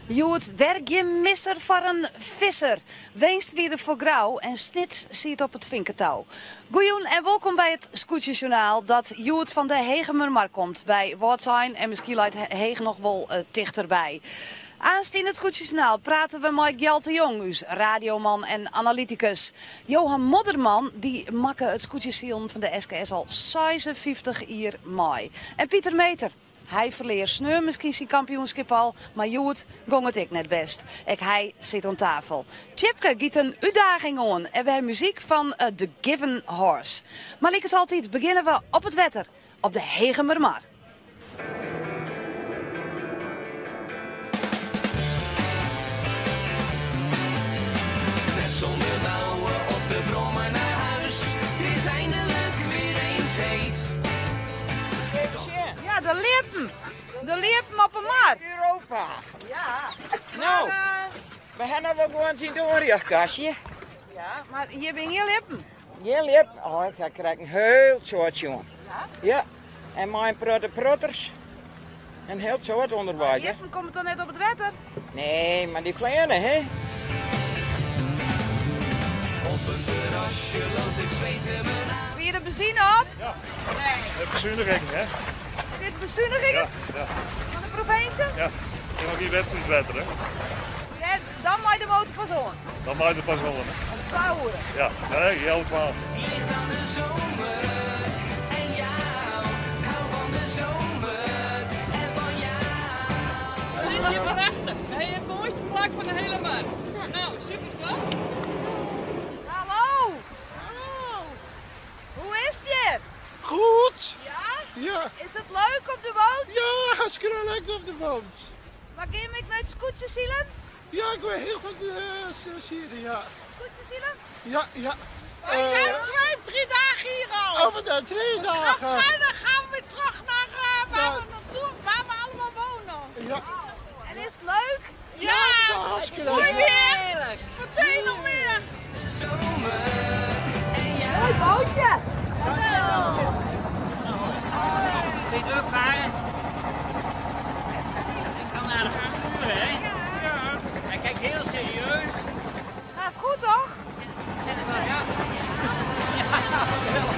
Hjoed wer gjin misser foar in visser. Winst wie der foar Grou en Snits siet op it finketou. Goejûn en wolkom by it Skûtsjesjoernaal dat hjoed fan de Hegemermar komt by Wâldsein en miskien leit Heech noch wol tichterby. Aanst yn it Skûtsjesjoernaal prate we mei Gjalt de Jong, ús radioman en analytikus. Johan Modderman dy makke it skûtsjesilen fan de SKS al 56 jier mei. En Pieter Meeter, hy ferlear sneon miskien syn kampioenskip al, mar hjoed gong it ek net bêst. Ek hy sit oan tafel. Tjipke giet in útdaging oan en we ha muzyk fan The Given Horse. Mar lykas altyd begjinne we op it wetter, op de Hegemermar. Net zonder mouwen op de brommer naar huis. Het is eindelijk weer eens heet. Ja, de lippen. De lippen op 'e mar. Europa. Ja. Nou, Maar, we hebben nog wel gewoon zien doorjachtgasje. ja, mar hjir binne gjin lippen. Gjin lip. Oh, ik krijg een heel soort, jongen. Ja? Ja. En mijn protte protters. Een heel soort onder Maar water. lippen komme dan net op it wetter? Nee, mar dy fleane, hè? Op een terrasje loopt het zweet in mijn aan. Wie de benzine op? Ja. Nee. De besuniging, hè? Dit besunigingen Ja, ja, fan de provinsje? ja. Je mag hier wedstrijdwetter, hè? Ja, dan mei de motor pas oan. Dan mag je er pas wel, hè? Om 2 oere. Ja, nee, heel 12. Ligt aan de zomer en jou. Ik hou van de zomer en van jou. Het is hier prachtig. Het is het mooiste plak van de hele mar. Nou, super toch? Hallo! Hallo! Hoe is het hier? Goed! Ja? Ja, Is het leuk op de boot? ja hartstikke leuk op de boot. Maar ga je met het skûtsjesilen? Ja, ik ben heel goed uh, ja. Skûtsjesilen? Ja, ja. Wij zijn 2, 3 dagen hier al. Over de 3 En dagen. vrijdag gaan we weer terug naar waar Ja. we naartoe, waar we allemaal wonen. Ja, En is het leuk? Ja, hartstikke mooi leuk. weer. Meteen nog meer. Zomer en jou. Mooi bootje! Vind je het leuk varen? Ik kan aardig sturen, hè? Ja. Hij kijkt heel serieus. Gaat goed toch? Ja. Ja, wel.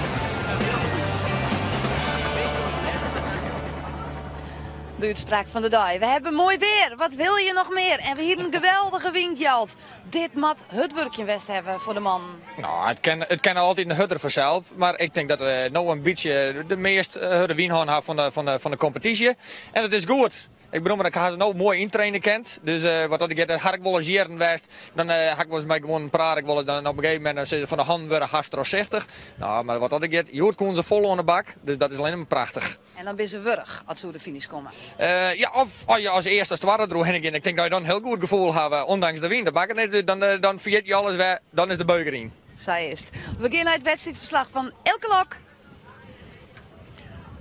De uitspraak van de dag. We hebben mooi weer. Wat wil je nog meer? En we hier een geweldige wyn, Gjalt. Dit mat het wurkje west hebben voor de man. Nou, het ken altyd in hurder fansels. Mar ik tink dat we no in bytsje de meast hurde wyn hân ha fan de kompetysje. En it is goed. Ik bedoel, mar ik ha se no moai yntraine kind. Dus wat dat giet, dat ha ik wolris jierren west. Dan ha ik wolris mei gewoan praat ik wolris dan op in gegeven momint dan sizze se fan de hannen wurde hast trochsichtich. Nou, mar wat dat giet, hjoed koene se fol oan de bak. Dus dat is allinnich mar prachtich. En dan binne se wurch as se oer de finish komme. Ja, of as je as earste as twadde deroerhinne gean. Ik tink dat je dan in hiel goed gefoel hawwe, ûndanks de wyn. Dat makket net út, dan ferjit je alles wer, dan is de beuk deryn. Sa is it. We gean nei it wedstriidferslach fan Eelke Lok.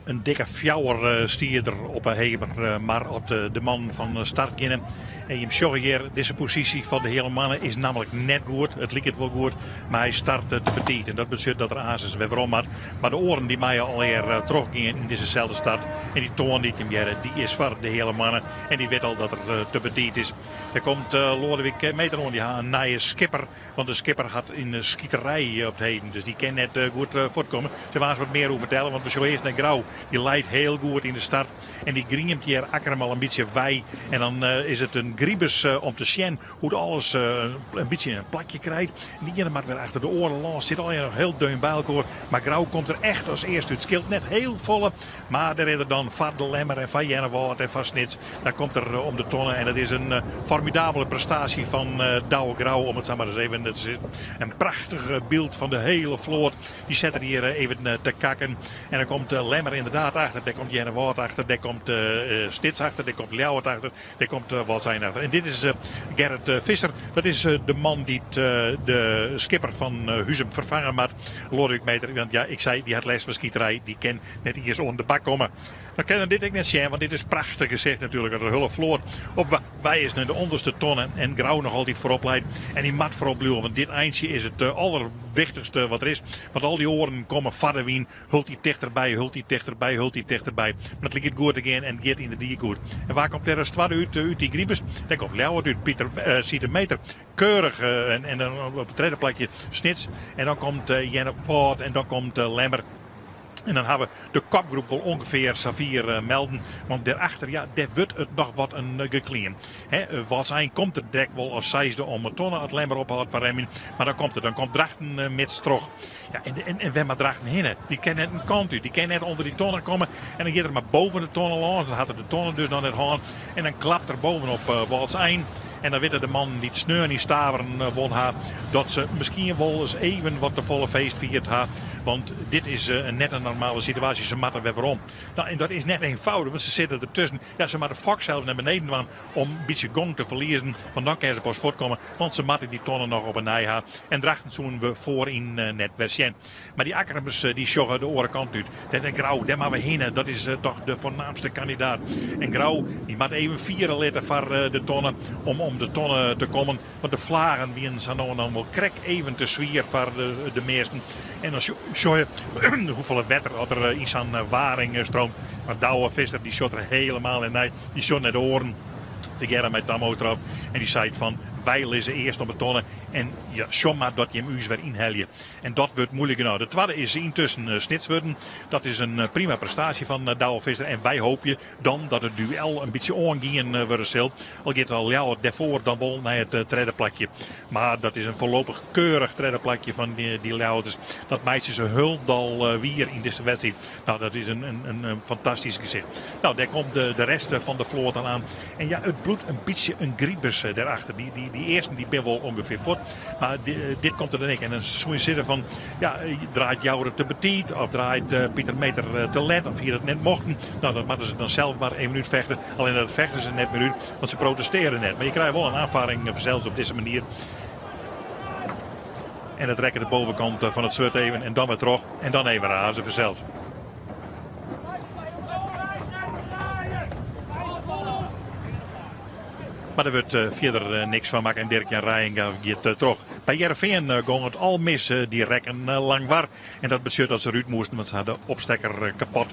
In dikke fjouwer stie der op 'e Hegemermar as de mannen fan start geane. En jim sjogge hjir, dizze posysje fan de heale mannen is nammentlik net goed. It liket wol goed, mar hy start te betiid. En dat betsjut dat er aansens wer werom moat. Mar de oaren dy meie allegear trochgean yn dizzeselde start. En dy toan dy't jim hearre, dy is foar de heale mannen. En dy wit al dat er te betiid is. Der komt Loadewyk Meeter oan. Dy ha in nije skipper. Want de skipper hat in skiterij op 't heden, dus dy kin net goed fuortkomme. Sille we aanst wat mear oer fertelle, want we sjogge earst nei Grou. Dy leit hiel goed yn de start en dy griemt hjir Akkrum al in bytsje wei. En dan is it in gribus om te sjen hoe't alles in bytsje in plakje krijt. En dy iene moat wer achter de oare lâns, sit allegear noch hiel deun by elkoar. Mar Grou komt der echt as earste út. Skeelt net hiel folle, mar dêr is er dan foar de Lemmer en foar Earnewâld en foar Snits. Dan komt er om de tonne en it is in formidabele prestaasje fan Douwe Grou, om it sa mar ris even te sizzen. In prachtich byld fan de hiele float. Dy set er hjir even te kakken. En dan komt Lemmer ynderdaad achter, dêr komt Earnewâld achter, dêr komt Snits achter, dêr komt Ljouwert achter, dêr komt Wâldsein achter. En dit is Gerrit Visser, dat is de man dy't de skipper fan Huzum ferfange moat. Loadewyk Meeter, want ja, ik sei, dy hat lêst fan skiterij, dy kin net iens oan de bak komme. Dan kin er dit ek net sjen, want dit is prachtich gesicht natuerlik. De hiele float op Op wei is nei de ûnderste tonne en Grou noch altyd foarop leit. En dy moat foarop bliuwe, want dit eintsje is it alderwichtichste wat der is. Want al dy oaren komme foar de wyn hieltyd tichterby, hieltyd tichterby, hieltyd tichterby. Mar it liket goed te gean en it giet ynderdie goed. En wa komt dêr as twadde út, út dy Gripers? Dêr komt Ljouwert út, Pieter Siete Meter. Keurich en dan op it tredde plakje Snits. En dan komt Earnewâld en dan komt Lemmer. En dan hawwe we de kopgroep wol ûngefear safier melden. Want dêrachter, ja, dêr wurdt it noch wat in gekliem. Wâldsein komt der drekt wol as seisde om 'e tonne as Lemmer ophâldt fan remjen. Mar dan komt er, dan komt Drachten mids troch. Ja, en wêr moat Drachten hinne? Dy kin net in kant út, dy kin net ûnder dy tonne komme. En dan giet er mar boven de tonne lâns, dan hat er de tonne dus noch net hân. En dan klapt er bovenop Wâldsein. En dan witte de mannen dy't sneon yn Staveren won ha, dat se miskien wol ris even wat te folle feest fierd ha. Want dit is net in normale situaasje, se moatte wer werom. Nou, en dat is net eenvoudig, want se sitte der tusken. Ja, se moatte fok sels nei beneden dwaan om in bytsje gong te ferliezen, want dan kinne se pas fuortkomme, want se moatte dy tonne noch op 'e nij ha. En Drachten soenen we foaryn net wer sjen. Mar dy Akkrumers dy sjogge de oare kant út. Dêr en Grou, dêr moatte we hinne, dat is toch de foarnaamste kandidaat. En Grou dy moat even fiere litte foar de tonne om om de tonne te kommen. Want de flagen wienen sa no en dan wol krekt even te swier foar de measten. En dan sjogge je hoefolle wetter at der yn sa'n waring stroomt. Mar Douwe Visser dy sjocht der helemaal net nei. Dy sjocht nei de oaren tegearre mei Tam Oosterhof en dy seit fan wy lizze earst op 'e tonne en ja, sjoch mar dat jim ús wer ynhelje. En dat wurdt moeilik genôch. De twadde is yntusken Snits wurden. Dat is in prima prestaasje fan Douwe Visser en wy hoopje dan dat it duel in bytsje oangien wurde sil. Al giet al Ljouwert dêrfoar dan wol nei it tredde plakje. Mar dat is in foarlopich keurich tredde plakje fan dy Ljouwerters. Dat meitsje se hielendal wier yn dizze wedstriid. Nou, dat is in fantastysk gesicht. Nou, dêr komt de rest fan de float dan aan. En ja, it bliuwt in bytsje in gribus dêrachter. Dy earsten dy binne wol ûngefear fuort. Mar dit komt der dan ek. En dan soe je sizze fan, ja, draait Joure te betiid of draait Pieter Meter te let of hie dat net mochten. Nou, dat moatte se dan sels mar even útfechte. Allinne dat fechte se net mear út, want se protestearje net. Mar je krije wol in aanfaring fansels op dizze manier. En dat rekket de bovenkant fan it swurd even en dan wer troch. En dan even raze fansels. Mar der wurdt fierder niks fan makke en Dirk-Jan Reijenga giet troch. By Hearrenfean gong it al mis, dy rekken Langwar. En dat betsjut dat se derút moasten, want se ha de opstekker kapot.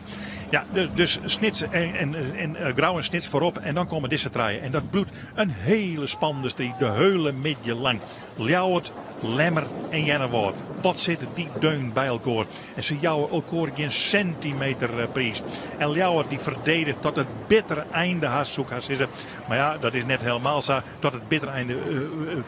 Ja, dus Snits en, en Grou en Snits foarop en dan komme dizze trije. En dat bliuwt in hiele spannende striid de hiele middei lang. Ljouwert, Lemmer en Earnewâld. Wat sitte dy deun by elkoar. En se jouwe elkoar gjin sintimeter priis. En Ljouwert dy ferdediget tot it bittere einde hast, soe ik hast sizze. Mar ja, dat is net helemaal sa. Tot it bittere einde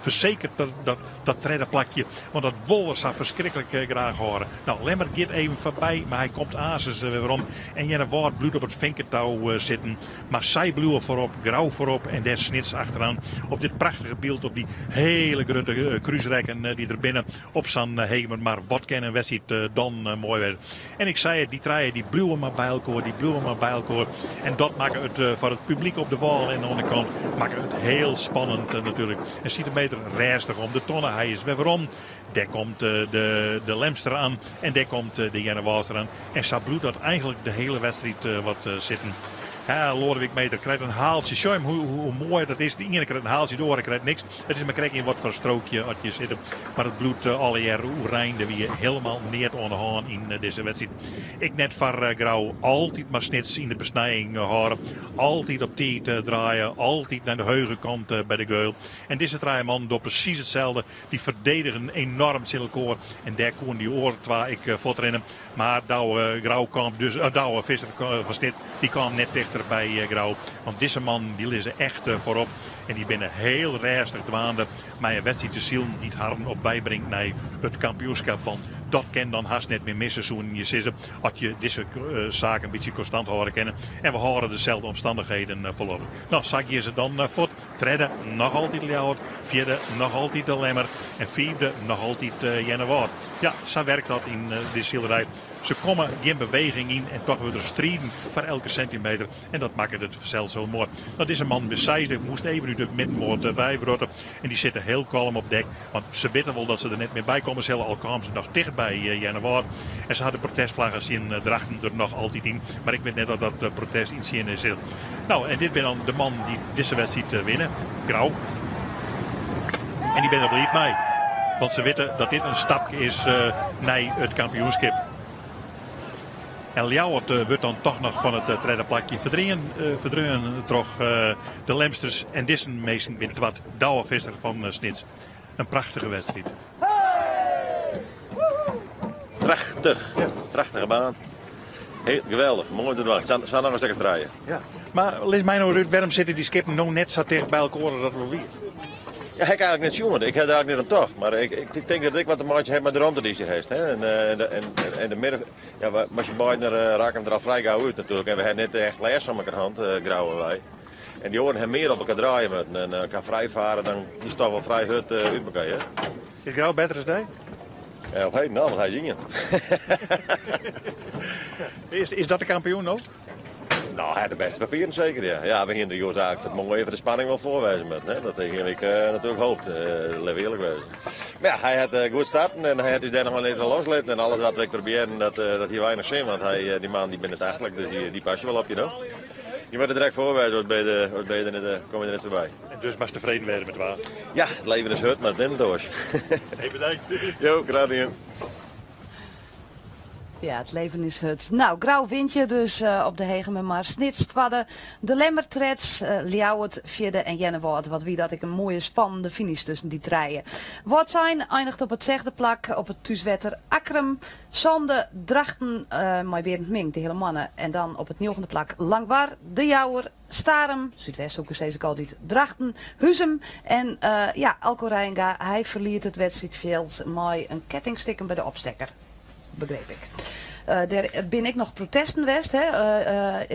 fersekert dat dat tredde plakje. Want dat wol er sa ferskriklik graach hâlde. Nou, Lemmer giet even foarby, mar hy komt aansens wer werom. En Earnewâld bliuwt op it finketou sitten. Mar sy bliuwe foarop, Grou foarop en dêr Snits achteroan. Op dit prachtige byld, op dy hiele grutte krúsrekken dy't der binne op sa'n Hegemer Mar. Wat kin in wedstriid dan moai wêze. En ik sei it, dy trije dy bliuwe mar by elkoar, dy bliuwe mar by elkoar. En dat makke it foar it publyk op de wâl en oan de kant makke it hiel spannend natuerlik. En Siete Meter rêstich om de tonne, hy is wer werom. Dêr komt de de Lemster aan en dêr komt de Earnewâldster aan. En sa bliuwt dat eigentlik de hiele wedstriid wat sitten. Loadewyk Meter krijt in haaltsje. Sjoch him hoe moai dat is. De iene krijt in haaltsje, de oare krijt niks. It is mar krekt yn wat foar strookje at je sitte. Mar it bliuwt allegear oerein. Der wie hielendal neat oan de hân yn dizze wedstriid. Ek net foar Grou. Altyd mar Snits yn de besnijing hâlde. Altyd op tiid draaie. Altyd nei de heuge kant by de geul. En dizze trije mannen dogge presys itselde. Dy ferdedigen enorm tsjin elkoar en dêr koenen dy oare twa ek fuortrinne. Mar Douwe Grou kaam dus, Douwe Visser fan Snits, dy kaam net tichter by Grou. Want dizze mannen dy lizze echt foarop en dy binne hiel rêstich dwaande mei in wedstriid te silen dy't harren op wei bringt nei it kampioenskip. Want dat kin dan hast net mear misse, soenen je sizze, as je dizze saak in bytsje konstant hâlde kinne. En we hâlde deselde omstannichheden foarlopich. No, sa gean se dan fuort. Tredde noch altyd Ljouwert, fjirde noch altyd de Lemmer en fiifde noch altyd Earnewâld. Ja, sa werkt dat yn de silerij. Se komme gjin beweging yn en toch wurdt der striden foar elke sintimeter en dat makket it fansels hiel moai. No, dizze mannen binne seisde, moasten even út de middenmoat weiwrotte en dy sitte hiel kalm op dek, want se witte wol dat se der net mear by komme sille, al kamen se noch ticht by Earnewâld. En se ha de protestflagge tsjin Drachten der noch altyd yn, mar ik wit net oft dat protest yntsjinne sil. No, en dit binne dan de mannen dy't dizze wedstriid winne. Grou. En dy binne der bliid mei, want se witte dat dit in stapke is nei it kampioenskip. En Ljouwert wurdt dan toch noch fan it tredde plakje ferdreaun troch de Lemsters. En dizze minsken binne twad, Douwe Visser fan Snits. In prachtige wedstriid. Prachtich, prachtige baan. Heel geweldich, moai te dwaan. Sa noch in stik draaie. Ja. Mar lis my no ris út, wêrom sitte dy skippen no net sa ticht by elkoar as dat wol wie? Ja, ha ik eigentlik net sjoen. Ik ha der eigentlik net om tocht. Mar ik, ik tink dat it ek wat te meitsjen hat mei de romte dy't hjir hast. Hè. En, eh, en, de, en, en de midden, ja, mar se beiden uh, raken der al frij gau út natuerlik. En we ha net echt lêst fan elkoar hân, uh, Grou en wy. En dy oaren ha mear op elkoar draaie moatten. En uh, kan frij faren, dan is toch wol frij hurd út elkoar. Hè. Is Grou better as dy? Ja, op heden al, want hy is ien. Is dat de kampioen no? No, hy hat de bêste papieren seker, ja. Ja, we hiene der hjoed eigentlik foar it moaie, foar de spanning wol foar wêze moatten. Hè. Dat hiene ik natuerlik hoopt, laat we earlik wêze. Mar ja, hy hat goed starten en hy hat ús dêr noch even loslitten. En alles wat we probearren, dat hie weinich sin, want hy, dy man dy binne net achterlik, dus dy passe wol op je, no. Je moatte der direkt foar wêze, oars binne je, oars binne je der net, komme je der net foarby. En dus moatst tefreden wêze mei twa. Ja, it leven is hurd, mar it is net oars. Hey, bedankt. Jo, graach dien. Ja, it leven is hurd. No, Grou wint hjir dus op de Hegemermar. Snits twadde, De Lemmer tredde, Ljouwert fjirde en Earnewâld. Wat wie dat ek in moaie spannende finish tusken dy trije. Wâldsein einiget op it sechde plak op it thúswetter Akkrum. Sânde Drachten mei Berend Mink, de Heale Moanne. En dan op it njoggende plak Langwar, De Jouwer, Starum, Súdwesthoeke sis ik altyd, Drachten, Huzum en ja, Alco Reijenga, hy ferliet it wedstriidfjild mei in ketting stikken by de opstekker, begreep ik. Der binne ek noch protesten west. Hè.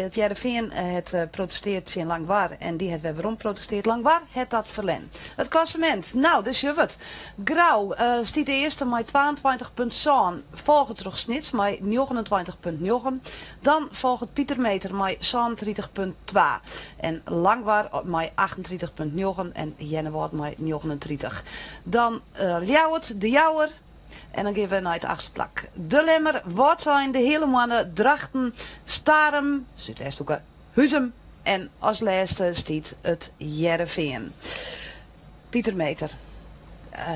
It Hearrenfean hat protesteard tsjin Langwar en dy hat wer werom protesteard. Langwar hat dat ferlern. It klassemint, no, dêr sjogge we it. Grou stiet earste mei 22,7, folge troch Snits mei 29,9. Dan folget Pieter Meeter mei 37,2 en Langwar mei 38,9 en Earnewâld mei 39. Dan Ljouwert, De Jouwer en dan gean we nei it achtste plak. De Lemmer, Wâldsein, De Heale Moanne, Drachten, Starum, Súdwesthoeke, Huzum en as lêste stiet it Hearrenfean. Pieter Meeter,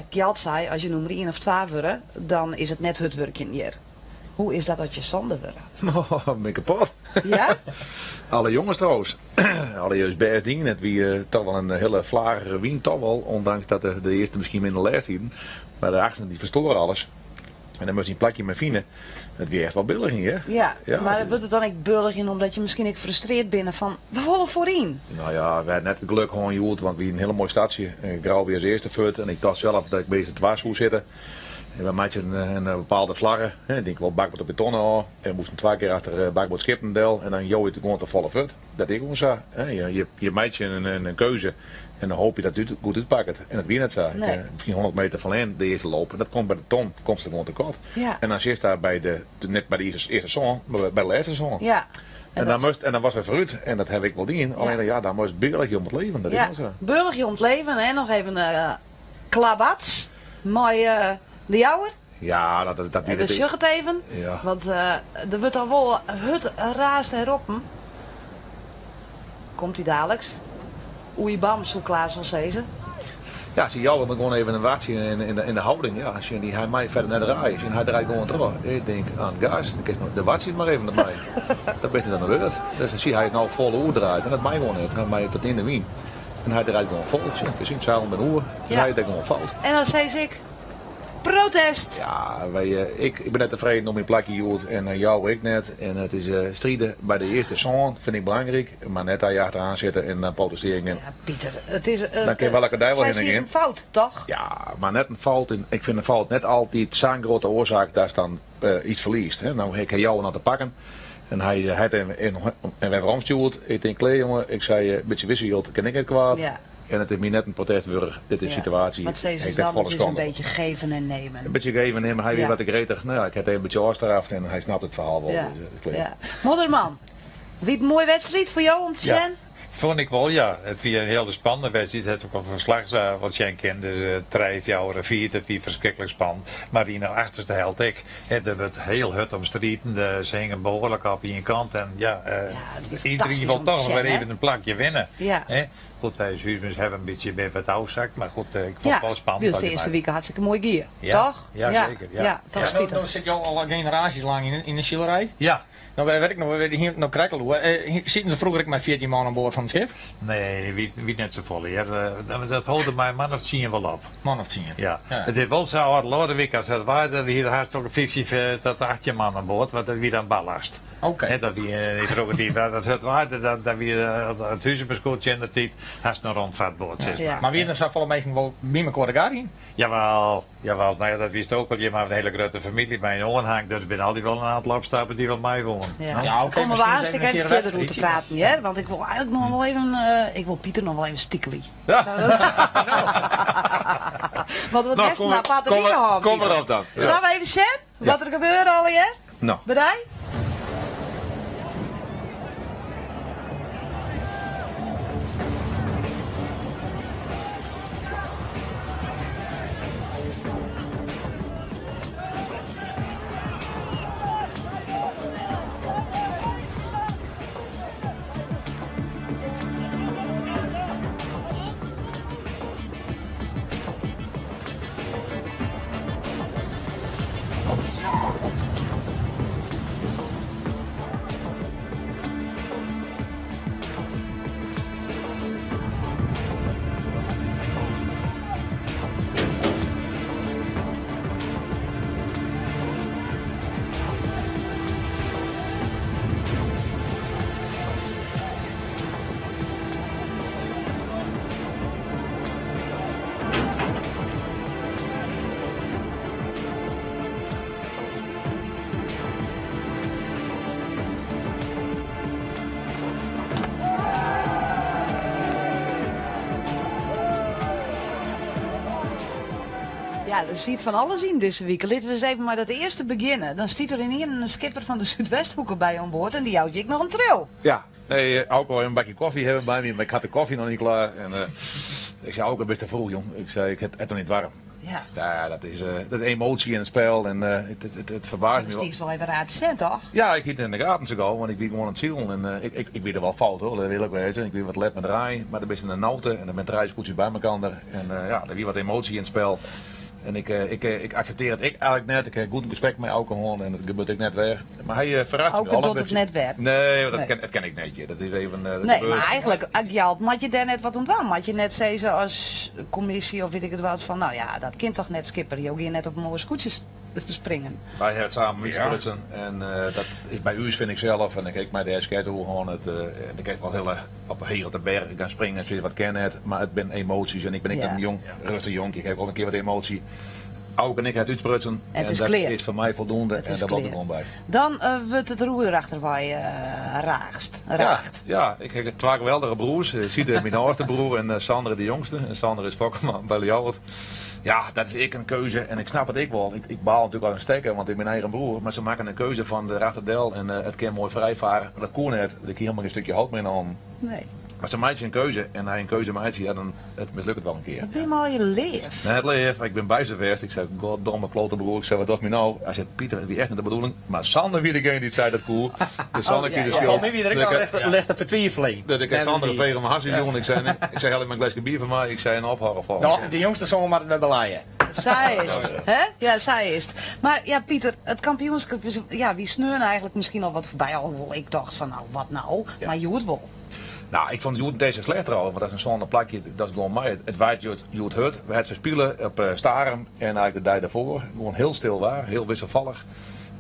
Gjalt sei as je nûmer ien of twa wurde, dan is it net hurd wurkjen hjir. Hoe is dat as je sânde wurde? Oh, bin kapot. Ja? Alle jonges trouwens. Alle jonges bêst dien. It wie toch wol in hiele flagige wyn, toch wol. Ondanks dat de earste miskien minder lêst hienen. Mar de achtsten dy ferstoar alles. En dan moast je in plakje mei fine. It wie echt wol bulgjen, hear. Ja, mar wurdt it dan ek bulgjen omdat je miskien ek frustreard binne fan we wolle foaryn? No ja, we ha net it geluk hân hjoed, want we hienen in hiele moai startsje. Grou wie as earste fuort en ik tocht sels dat ik by de twa soe sitte. En we meitsje in bepaalde flagge, ik tink wol bakboard op de tonne ôf. En we moasten twa kear achter bakboard skippen del en dan jowe je it gewoan te folle fuort. Dat is gewoan sa. Je meitsje in keuze en dan hoopje dat it goed útpakket. En dat wie net sa. Nee. Miskien 100 meter ferlern de earste loop. En dat komt by de ton, komst der gewoan te kort. Ja. En dan sitst daar by de, net by de earste sân, mar by de lêste sân. Ja. En dan moast, en dan was we foarút. En dat ha ik wol dien. Allinne ja, dan moast beurlich om it leven. Dat is wol sa. Beurlich om it leven en noch even klabats mei de Jouwer. Ja, dat, dat wie We sjogge it even, Ja. want der wurdt al wol hurd raasd en roppen. Komt hy daliks? Oei bam, soe Klaas wol sizze. Ja, dy Jouwer moat gewoan even in wachtsje yn de houding. Ja, sjen dy hy mei fierder net draaie. Sjen hy draait gewoan troch. Ik tink oan gas, dan kinst mar, de wachtsje mar even dermei. Dat bist net oan de beurt. Dus dan zie hy it no fol oerdraait en dat mei gewoan net. Hy mei tot yn de wyn. En hy draait gewoan fol. Sjen, syn seilen binne oer. Dus hy is gewoan fout. En dan sis ik, protest! Ja, wy, ik, ik bin net tefreden om myn plakje hjoed en jou ek net. En it is stride by de earste sân, fyn ik belangryk. Mar net daar je achteraan sitte en dan protestearje. Ja, Pieter, it is. Dan kin welke dei wol Sy hinne siet gean. in fout, toch? Ja, mar net in fout. Ik fyn in fout net altyd sa'n grutte oarsaak datst dan iets ferliest. Hè. No ik ha jou noch te pakken en hy hat him en wer weromstjoerd. Ik tink, klear jonge, ik sei, in bytsje wisseljild kin ek net kwaad. Ja. En it is my net in protest wurdich, dit is Ja. situaasje. Want sizze Ik se dat dan, folle het is een skande. beetje geven en nemen. Een beetje geven en nemen, hy wie Ja. wat te gretig. Nou ja, ik ha it even een beetje ôfstraft en hy snapt it ferhaal wol. Ja. Dus, it klear. Ja. Modderman, wie it in moaie wedstriid foar jo om te Ja. sjen? Fûn ik wol, ja. It wie in hiele spannende wedstriid. It hat ek al ferslach wat sjen kind. Dus 3, 4, 4, it wie ferskriklik spannend. Mar yn de achterste helte ek. Hè, der wurdt hiel hurd om striden. Se hingen behoarlik op ien kant. En ja, wie iedereen fantastisch wol om te toch sjen, wer hè? even in plakje winne. Ja. Hè? Goed, wy as Huzumers hawwe in bytsje mear wat ôfsakt. Mar goed, ik fûn it wol spannend. wylst de earste wike hartstikke moai gie, Ja, toch? ja, zeker, ja. Ja, toch Ja. spitich. No sit jo al generaasjes lang yn de silerij. Ja. No wit ik noch, we hiene it no krekt al oer. Sieten se froeger ek mei 14 man oan board fan it skip? Nee, wie net safolle hear. Dat hold der mei in man of 10 wol op. Man of 10? Ja. Ja. It is wol sa, as Loadewyk as it waard, dan hie er hast ook 15 tot 18 man oan board, want dat wie dan ballast. Oké. Hè, dat wie yn froeger tiid, dat it waard, dat wie it Huzumerskûtsje yn de tiid hast in rondvaartboot, sis mar. Mar wiene der safolle minsken wol by mekoar de kar yn? Jawel, jawel. Nou ja, dat wist ook al. Je maakt een hele grote familie bij een oanhang. Dus er zijn altijd wel een aantal opstappen die wel mee wonen. Ja. No? Ja, oké, Komme we miskien aanst even even in kear fierder oer te wedstriidsje. praten, hear? Want ik wol eigenlik noch wol even, ik wol Pieter noch wol even stikelje. Ja. Want wat Nou, hast kom een aparte wike hân, kom Pieter. erop dan. Ja. Sille we even sjen wat der gebeurde allegear? No. By dy? Ja, der siet fan alles yn dizze wike. Litte we ris even mei dat earste begjinne. Dan stiet der ynienen in skipper fan de Súdwesthoeke by oan board en dy jout je ek noch in triuw. Ja, nee, Auke wol in bakje kofje hawwe by my, mar ik ha de kofje noch net klear. En ik sei, Auke, bist te froech, jong. Ik sei, ik ha it noch net waarm. Ja. Ja, dat is emoasje yn it spul en it ferbaast my Dat wol. stiest wol even raar te sjen, toch? Ja, ik hie it yn de gaten sa gau, want ik wie gewoan oan it silen en ik wie der wol fout hoor, dat wol ik wêze. Ik wie wat let mei draaien, mar der bist in de naute en der binne trije skûtsjes by mekoar en ja, der wie wat emoasje yn it spul. En ik akseptearje it ek eigenlik net. Ik ha goed in gesprek mei Auke hân en it gebeurt ek net wer. Mar hy ferrast my Auke al in docht it bytsje. net wer. Nee, want Nee. dat ken ik net. Dat is even, dat Nee, gebeurt. mar eigenlik, Gjalt, moat je dêr net wat oan dwaan? Moat je net sizze as kommisje of wit ik it wat fan, no ja, dat kin toch net, skipper, jo gean net op in oar skûtsje springen. Wy hawwe it samen útsprutsen en dat is by ús, fyn ik sels, en ik ha ek mei de SK oer hân, en ik ha wol hiele op heech op de berch gaan springen en soks, wat kin net, mar it binne emoasjes en ik bin ek in jong, rêstich jonkje, ik ha wol in kear wat emoasje. Auke en ik ha it útsprutsen En it en is dat klear. is foar my foldoende It en is dêr bliuwt it klear. gewoan by. Dan wurdt it roer achterwei raagst. Ja, Raagd. ja, ik ha twa geweldige broers. Siete, myn âldste broer, en Sander de jongste. En Sander is fokkerman by Ljouwert. Ja, dat is ek in keuze en ik snap it ek wol. Ik baal natuerlik as in stekker, want it is myn eigen broer. Mar se makken in keuze fan de achterdel en it kin moai frijfarre. Mar dat koe net, want ik hie hielendal gjin stikje hout mear yn de hannen. Nee. Mar se meitsje in keuze en as je in keuze meitsje, ja, dan it mislukt it wol in kear. Wat bin je al je leaf? Net leaf, ik bin by se west. Ik sei, goddomme klote broer. Ik sei, wat dochst my no? Hy sei, Pieter, it wie echt net de bedoeling. Mar Sander wie degene dy't sei dat koe. Dus Sander Oh, krige ja, de ja. skuld. Foar my wie der ek Dat al ik lichte fertwiveling. Dat ik Net Sander die- vegen mijn hartstikke jong. Ik zei, nee, ik zei, help me een glaasje bier van mij. Ik zei, een ophouden van. No, de jongste zoon moat it wer belije. Sa is it, hè? Ja, sa is it. Mar ja, Pieter, it kampioenskip is, ja, wie sneon eigenlik miskien al wat foarby. Alhoewol ik tocht fan, no, wat no? Mar hjoed wol. No, ik fûn it hjoed dizze slecht trouwens, want dat is in sânde plakje, dat is gewoan mei. It waait hjoed hurd. We hawwe ferspile op Starum en eigenlik de dei dêrfoar. Gewoan hiel stil waar, hiel wisselfallich.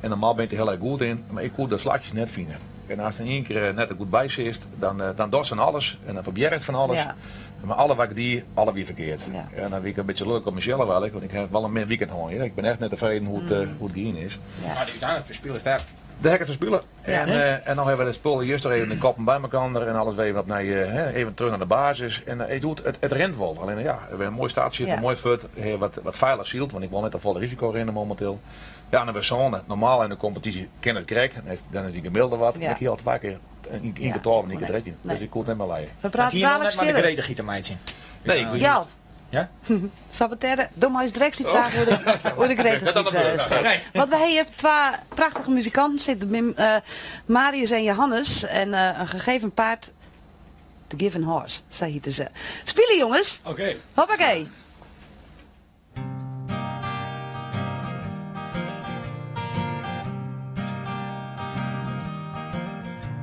En normaal bin ik der hiel erch goed yn, mar ik koe de slachjes net fine. En ast der ien kear net goed by sitst, dan dochst fan alles en dan probearrest fan alles. Mar alle wat ik die, alle wie ferkeard. En dan wie ik in bytsje lilk op mysels eigenlik, want ik ha wol in min weekend hân. Ik bin echt net tefreden hoe't it gien is. Mar úteinlik ferspilest dêr. Dêr ha ik it ferspile. En, en no hawwe we de spullen juster even de koppen by mekoar en alles wer even opnij, even terug nei de basis. En it doet, it rint wol. Allinne ja, we hawwe in moai startsje, in moai fut, wat, wat feilich syld, want ik wol net te folle risiko rinne mominteel. Ja, en dan wer sânde. Normaal yn de kompetysje kin it krekt, dan is dy gemiddelde wat. Ik hie al twa kear ien kear 12 en ien kear 13. Dus ik koe it net mear lije. We prate daliks net mei de fierder. gredichheid te meitsjen. Nee, ik Gjalt. Ja? Sabotearre, do meist direkt dy fraach oer de, oer de gredichheid stelle. Want we hawwe hjir twa prachtige muzikanten sitten, Marius en Johannes. En in gegeven paard, The Given Horse, sa hjitte se. Spylje jonges! Oké. Hoppakee!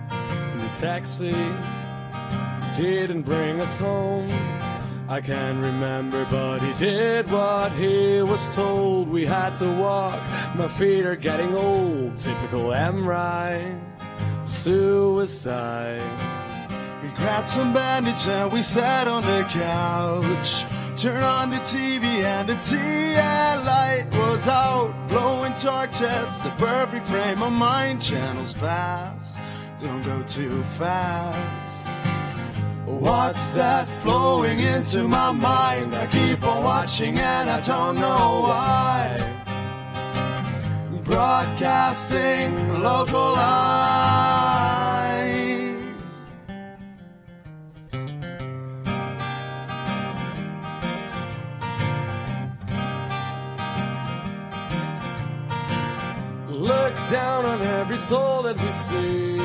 The taxi didn't bring us home. I can't remember, but he did what he was told. We had to walk, my feet are getting old. Typical MRI, suicide. We grabbed some bandage and we sat on the couch. Turn on the TV and the TL light was out. Blowing torches, the perfect frame of mind. Channels pass, don't go too fast. What's that flowing into my mind? I keep on watching and I don't know why. Broadcasting local lies. Look down on every soul that we see.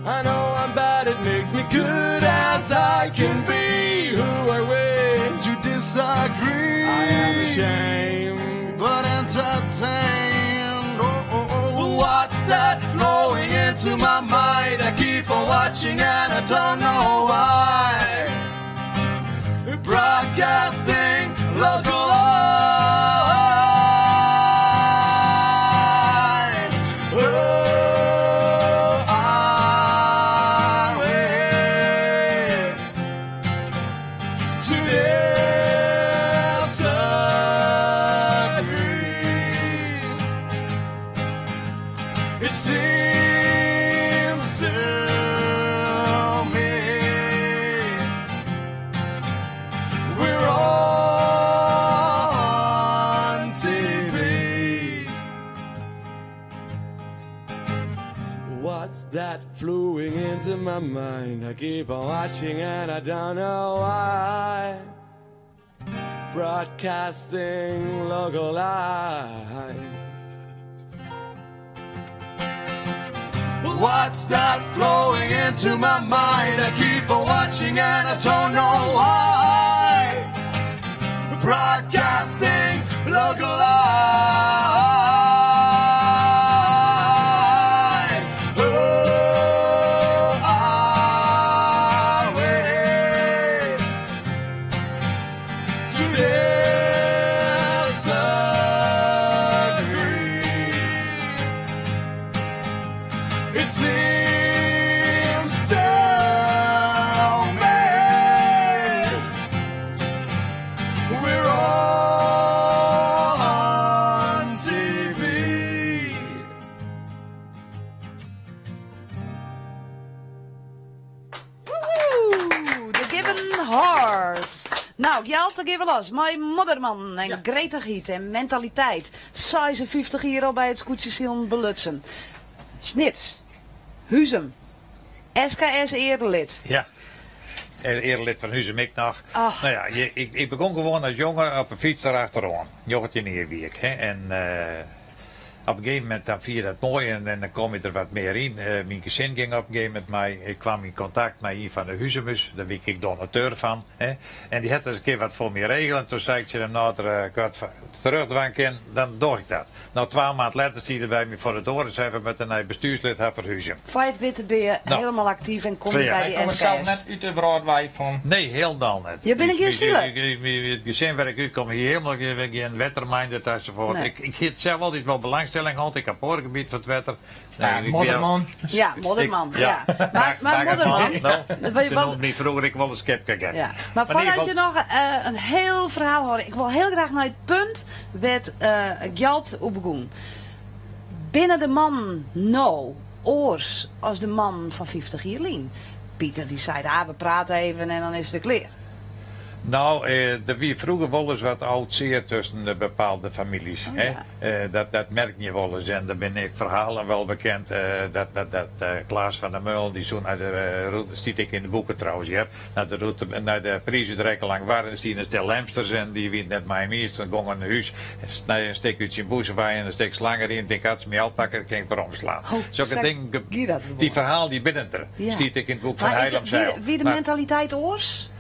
I know I'm bad, it makes me good as I can be. Who are we to disagree? I am ashamed, but entertained. Oh, oh, oh. What's that flowing into my mind? I keep on watching and I don't know why. Broadcasting local lies. Who are we to disagree? It seems to me we're all on TV. What's that flowing into my mind? I keep on watching and I don't know why. Broadcasting local lies. What's that flowing into my mind? I keep on watching and I don't know why. Broadcasting local lies. Who are we to disagree? It seems to me we're all on TV. Woehoe, The Given Horse. Nou, Gjalt, dan gean we los. Mei Modderman en gretichheid en mentaliteit. 56 jier al by it skûtsjesilen belutsen. Snits, Huzum, SKS earelid. Ja. Earelid fan Huzum ek noch. Ach. Nou ja, je, ik, ik begûn gewoan as jonge op 'e fyts derachteroan. 19 jier wie ik. Hè. En op in gegeven momint dan fine je dat moai en, en dan kom je der wat mear yn. Myn gesin gyng op in gegeven momint mei. Ik kwam yn kontakt mei ien fan de Huzumers, dêr wie ik donateur fan. Hè. En dy hat ris in kear wat foar my regele. En doe sei ik tsjin him, no, as er wat terugdwaan kin, dan doch ik dat. No, 2 maand letter stie er by my foar de doar en sei we moatte in nij bestuurslid ha foar Huzum. Foar je it witte binne je No. hielendal aktyf en kom je Ja. by dy Hy komt sels SKS. net út de wrâld wei fan. Nee, hielendal net. Je binne gjin siler. It gesin wêr ik útkom hie hielendal gjin wetterminded ensafoart. Nee. Ik hie it sels altyd wol belangstelling hân. Ik ha oar gebiet fan it wetter. Ja, Nee, ik Modderman. Ja, Modderman. Ik- ja. Maar Modderman. No, Wat- se noemden my froeger ek wol de skipke. Ja. Maar in ieder foardat je geval- noch in hiel ferhaal hâlde, ik wol hiel graach nei it punt wêr't Gjalt oer begûn. Binne de mannen no oars as de mannen fan 50 jier lyn? Pieter dy seit, ah, we prate even en dan is it wer klear. Nou, der wie froeger wolris wat oud sear tusken de bepaalde famyljes. Hè? Dat merk je wolris. En der binne ek ferhalen wel bekend dat Klaas van der Meulen, dy soe nei de route, stiet ek yn de boeken trouwens hear, nei de route, nei de priisútrikking Langwar en der stiene in stel Lemsters en dy wiene it net mei him iens. Dan gong er nei hús, snij in stik út syn bûse wei en in stik slang deryn, tink as se my ôfpakke, dan kin ik weromslaan. Sokke dingen, dy ferhalen dy binne der. Stiet ek yn it boek fan Heilamseil. Wie de mentaliteit oars?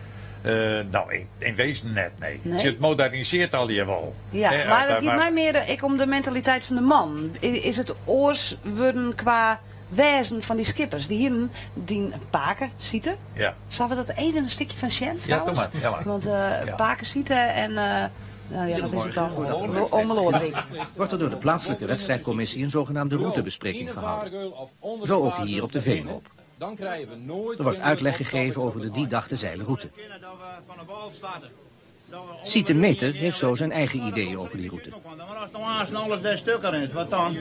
No, yn wezen net, nee. It modernisearret allegear wol. Ja, mar it giet my mear ek om de mentaliteit fan de man. Is it oars wurden kwa wêzen fan dy skippers? Wy hienen dyn pake, Siete. Ja. Sille we dat even in stikje fan sjen, trouwens? Ja, doe mar. Ja, mar. Want pake Siete en, nou ja, wat is it dan? Ome Loadewyk. Wordt er door de plaatselijke wedstrijdcommissie een zogenaamde routebespreking gehouden. Zo ook hier op de Veenhoop. Dan krijgen we nooit Er wordt uitleg gegeven over de die dag te zeilen route. Siete Meter heeft zo zijn eigen ideeën over die route. Maar als nou aansn alles daar stukker is, wat dan?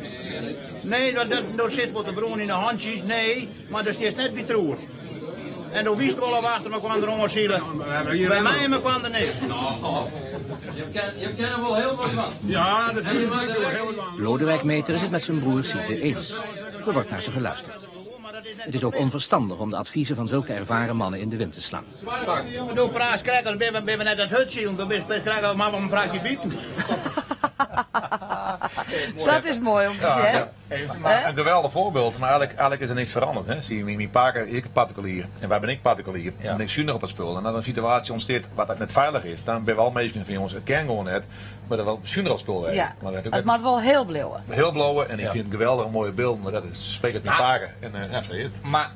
Nee, dat, dat, dat zit wat de broen in de handjes, nee, maar dat is net betroerd. En dan wist wel al achter me kwam er onder Bij mij me kwam er niks. Je kent je hem wel heel wat van. Ja, dat is heel wat Lodewijk Meter is het met zijn broer Siete eens. Er wordt naar ze geluisterd. Het is ook onverstandig om de adviezen van zulke ervaren mannen in de wind te slaan. Jongen, doe praat, krijg dan ben we net aan het hut zien, dan krijgen we maar een vraagje bieten. Dat is mooi om te zien. Maar een geweldig voorbeeld, maar eigenlijk is er niks veranderd. Hè? Zie je, mijn paken, ik particulier en wij ben ik particulier. En ik zuinig op het spul. En als er een situatie ontstaat wat net veilig is, dan ben we al meestal van jongens, het kan gewoon net, maar dat wel zuinig op het spul werken. Ja. Maar dat Het moet wel heel blauwen. Heel blauwe en ik vind het geweldig mooie beeld, maar dat is spreekt het mijn paken. En ja, zo is het. Maar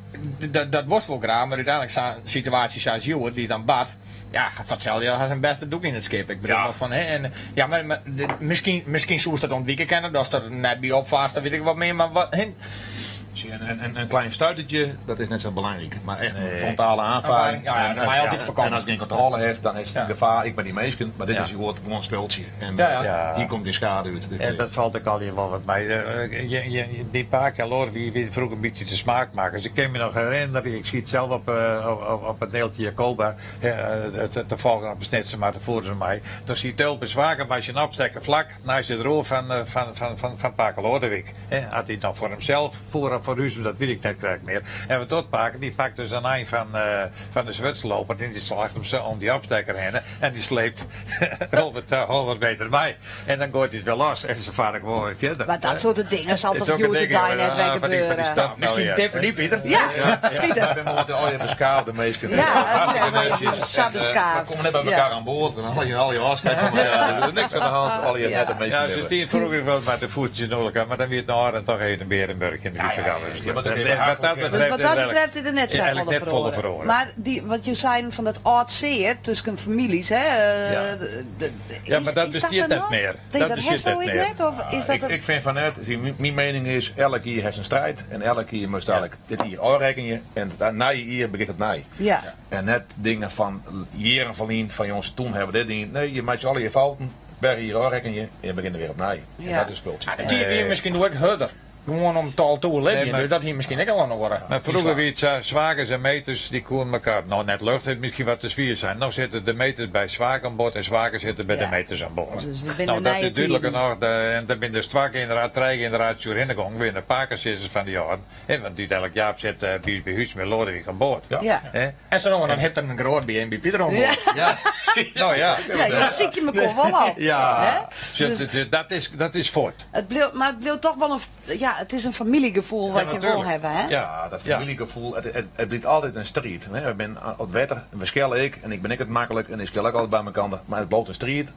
dat was wel graag, maar uiteindelijk zijn situaties zoals Joer, die dan bad, ja, van hetzelfde jaar zijn beste doek in het schip. Ik bedoel maar van, hè, en, ja, maar de, misschien zou ze dat ontwikkelen kennen, dat ze er net bij opvaart, dan weet ik wat meer, maar wat, hè. Zie je, een klein stuitertje, dat is net zo belangrijk. Maar echt een Nee. frontale aanvaring. Ja, ja, dat mag je altijd voorkomen. En als je geen controle heeft, dan is het een gevaar. Ik ben die meesken, maar dit is gewoon een speeltje. En hier komt die schade uit. Dus En dat valt ook al hier wel wat bij. Die paar keer hoor, wie vroeg een beetje de smaakmakers. Ik kan me nog herinneren, ik zie het zelf op het Neeltje Jacoba, het te volgen op de snitsen, maar te voeren ze mij. Toen zie je Tulpen zwager bij zijn opstekken vlak naast het roer van Pakel Lodewijk. Hè, had hij het dan voor hemzelf, voor of voor u, dat weet ik net krijg meer. En wat dat pakken, die pakt dus een eind van de Zwitserloper en die slaagt hem zo om die opstekker heen en die sleept 100 meter bij. En dan gooit hij het wel los en ze varen gewoon weer verder. Maar dat soort dingen zal Het toch is ook een Joet ding, daar ja, net weer van die gebeuren. stap nou, Misschien ja. tip niet, Pieter. Ja, Pieter. Wij zijn al je beschaafde meesten. Ja, Hartstikke ja, netjes. zo En, beschaafd. we komen net bij elkaar aan boord. En al je afscheid van elkaar. Er is niks aan de hand. Al je nette meesten Ja, ze hebben. stien vroeger wel met de voetjes nodig aan, maar dan weer het naar en toch even een Berenburg in de ja, Ja, maar dat En is wat dat Dus betreft wat is dat het betreft is er net zo eigenlijk volle net volle verloren. verloren. Maar die, wat je zei van dat oud zeer tussen families, hè? Ja, maar dat is bestaat er net nog? meer. Nee, Dat dat bestaat heeft zo net ik meer. net, of is dat Ik, een- ik vind van net, zie, mijn mening is, elk hier heeft een strijd en elk hier moest eigenlijk dit hier aanrekenen en na je hier begint het na. Ja. En net dingen van jaren van lien, van jongens, toen hebben we dit ding. Nee, je maakt je alle je fouten, berg hier aanrekenen en je begint er weer op na. En Ja. dat is het speeltje. Ja, die hier misschien doe ik harder. Gewoon om taal toe leven, Nee, maar- dus dat hier misschien ook al aan worden. Maar vroeger wie het zwagers en meters, die koen elkaar nou net lucht, het misschien wat te zwier zijn. Nou zitten de meters bij zwager aan boord en zwagers zitten bij Ja. de meters aan boord. Dus dat binnen nou, dat nije is duidelijker tiden. nog. En dat ben dus twee generatie, drie generatie heen weer de pakersissers van die jaren. Hè, want uiteindelijk Jaap zit bij huis met Lodewijk aan boord. Ja. Hè? En zo dan heb je een groot bij en bij Pieter aan boord. Ja. Ja. Nou ja. Ja, je ziet je me wel al. Ja, Hè? Dus, Dus- dus dat is, dat is voort. Het bleef, maar het bleef toch wel een, ja, het is een familiegevoel wat Ja, je wil natuurlijk. hebben, hè? Ja, dat familiegevoel, het blijft altijd een strijd. Hè. We zijn op het wetter, we schellen ik en ik ben ik het makkelijk en ik schel ook altijd bij mijn kanten. Maar het blijft een strijd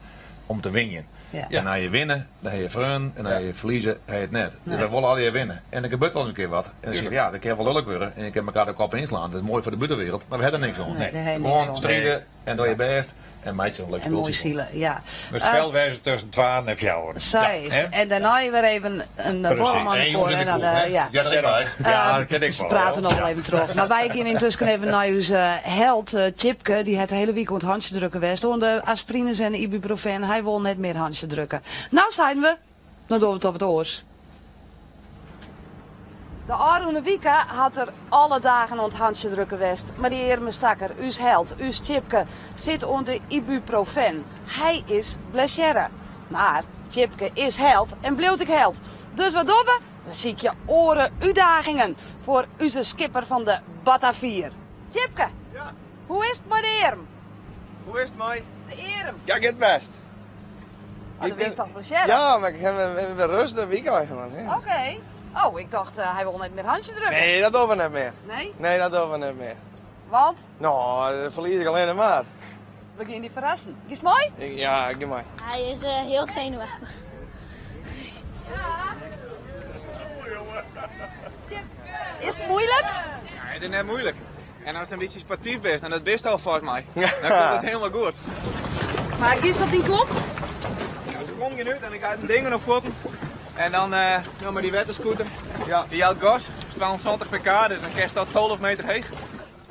om te winnen. Ja. En na je winnen, dan heb je vreun en na je verliezen, heb je het net. Dus we willen altijd winnen. En er gebeurt wel eens een keer wat. En dan zeg je, ja, dat kan wel lullig worden en je kan elkaar de kop inslaan. Dat is mooi voor de buitenwereld, maar we hebben er niks aan. Nee, daar heb je niks Gewoon aan. strijden en doe je best en meid een leuk En mooi speeltje. zielen, ja. Dus Eh, veel wijzer tussen 12 en 4. Zij is. hè? En daarna weer even een Precies. borrel aan En de jongens koor in de en dan, kroeg, hè? ja. Ja, dat erbij. Ja, dat ken ik Ze wel. praten nog wel even terug. Maar wij gaan intussen even naar onze held, Chipke. Die het hele weekend handje drukken west. Onder aspirines en ibuprofen. Hij wil net meer handje drukken. Nou zijn we. Dan doen we het op het oors. De ôfrûne wike hat er alle dagen oan it hantsje drukken west. Mar dy earme stakker, ús held, ús Tjipke, sit oan de ibuprofen. Hy is blessearre. Mar Tjipke is held en bliuwt ek held. Dus wat dogge we? We sykje oare útdagingen foar ús skipper fan de Batavier. Tjipke, hoe is it mei de earm? Hoe is it mei? De earm. Ja, giet bêst. Oh, do bist toch blessearre? Ja, mar ik ha in rêstige wike eigentlik. Oké. Oh, ik tocht hy wol net mear hantsje drukke. Nee, dat dogge we net mear. Nee? Nee, dat dogge we net mear. Want? No, dan ferlies ik allinnich mar. We gean dy ferrassen. Giest mei? Ja, ik gean mei. Hy is hiel senuweftich. Is it muoilik? Ja, it is net muoilik. En ast in bytsje sportyf bist, en dat bist al folgens my, dan komt it hielendal goed. Mar giest op dyn klomp? Ja, se komt gjin út en ik ha in ding oan de fuotten. En dan uh, no mei dy wetterscooter. Ja. Dy jout gas, 270 pk, dus dan kinst dat 12 meter heech.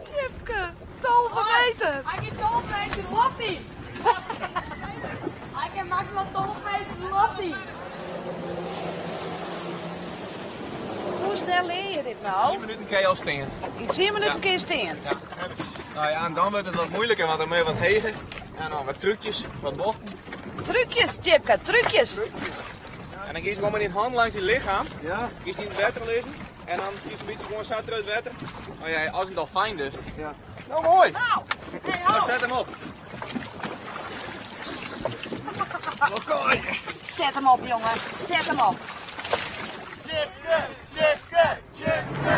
Tjipke, 12 meter! Hy giet 12 meter de loft yn. Hy kin maksimaal 12 meter de loft yn. Hoe snel lear je dit nou? 10 minuten kin je al stean. Yn 10 minuten kin je stean? Ja. Nou ja, en dan wurdt it wat muoiliker, want dan moatte je wat heger. En dan wat trúkjes, wat bochten. Trúkjes, Tjipke, trúkjes. En dan giest gewoan mei dyn hân langs dyn lichem. Ja. Giest yn it wetter lizzen. En dan giest in bytsje gewoan sa troch it wetter. Oh ja, as in dolfijn dus. Ja. Nou moai. Nou, hey, ho. Nou, set him op. Set him op, jonge. Set him op. Tjipke, Tjipke, Tjipke.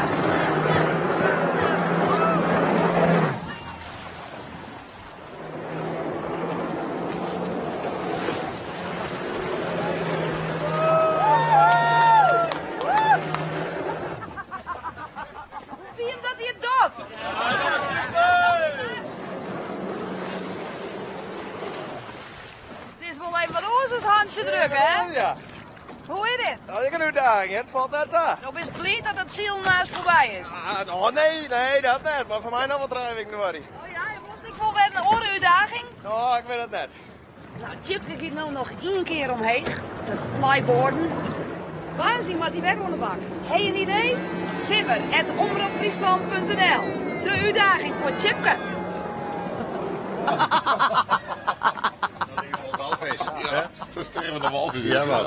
Hoe fyn je him dat hy it docht? It is wol even wat oars as hantsje drukke, hè? Ja. Hoe is dit? Dat is in útdaging, it falt net ta. Do bist bliid dat it silen aanst foarby is? Ah, oh nee, nee, dat net. Mar foar my noch wol trije wiken duorje. Oh ja, en wolst ek wol wer in oare útdaging? No, ik wit it net. Nou, Tjipke giet no noch ien kear omheech, te flyboarden. Woansdei moat hy wer oan de bak. Ha je in idee? Simmer@omropfryslan.nl De útdaging foar Tjipke. Walvis. Ja, zo'n stervende walvis. Ja, man.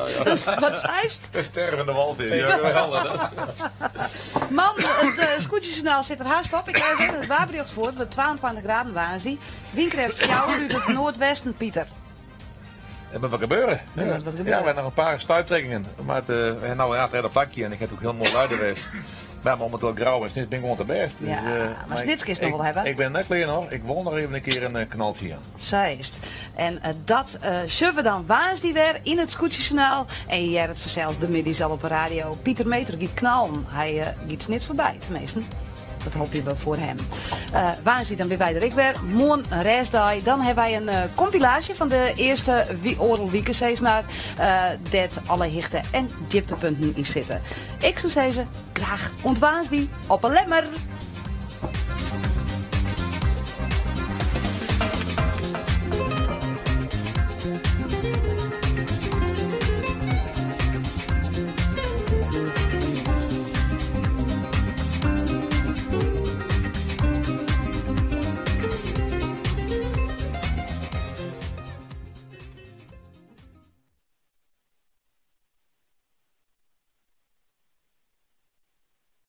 Wat seist? Een stervende walvis. Ja, geweldig. Man, it Skûtsjejournaal sit der hast op. Ik lês even it waarberjocht foar. It wurdt 22 graden woansdei. Wynkrêft 4 út it noardwesten, Pieter. Er moet wat gebeuren. Er moet wat gebeuren. Ja, we hebben nog een paar stuiptrekkingen. Maar het, we hebben nou een aantal plakje en ik heb ook heel mooi luiden geweest. Maar momenteel Grou en Snits ben gewoon het best. Ja, Dus, maar Snits kinst nog ik- wol hawwe. Ik ben net klear noch. Ik wol noch even in kear in knaltsje aan. Sa is it. En dat sjogge we dan woansdei wer yn it Skûtsjejournaal. En je hearre it fansels de middeis al op de radio. Pieter Meeter giet knallen. Hy giet Snits foarby, teminsten. Dat hoopje we foar him. Woansdei dan binne wy der ek wer. Moarn in rêstdei. Dan hawwe wy in kompilaasje fan de earste oardel wike, sis mar. Dêr't alle hichte en djiptepunten yn sitte. Ik soe sizze, graach oant woansdei op 'e Lemmer!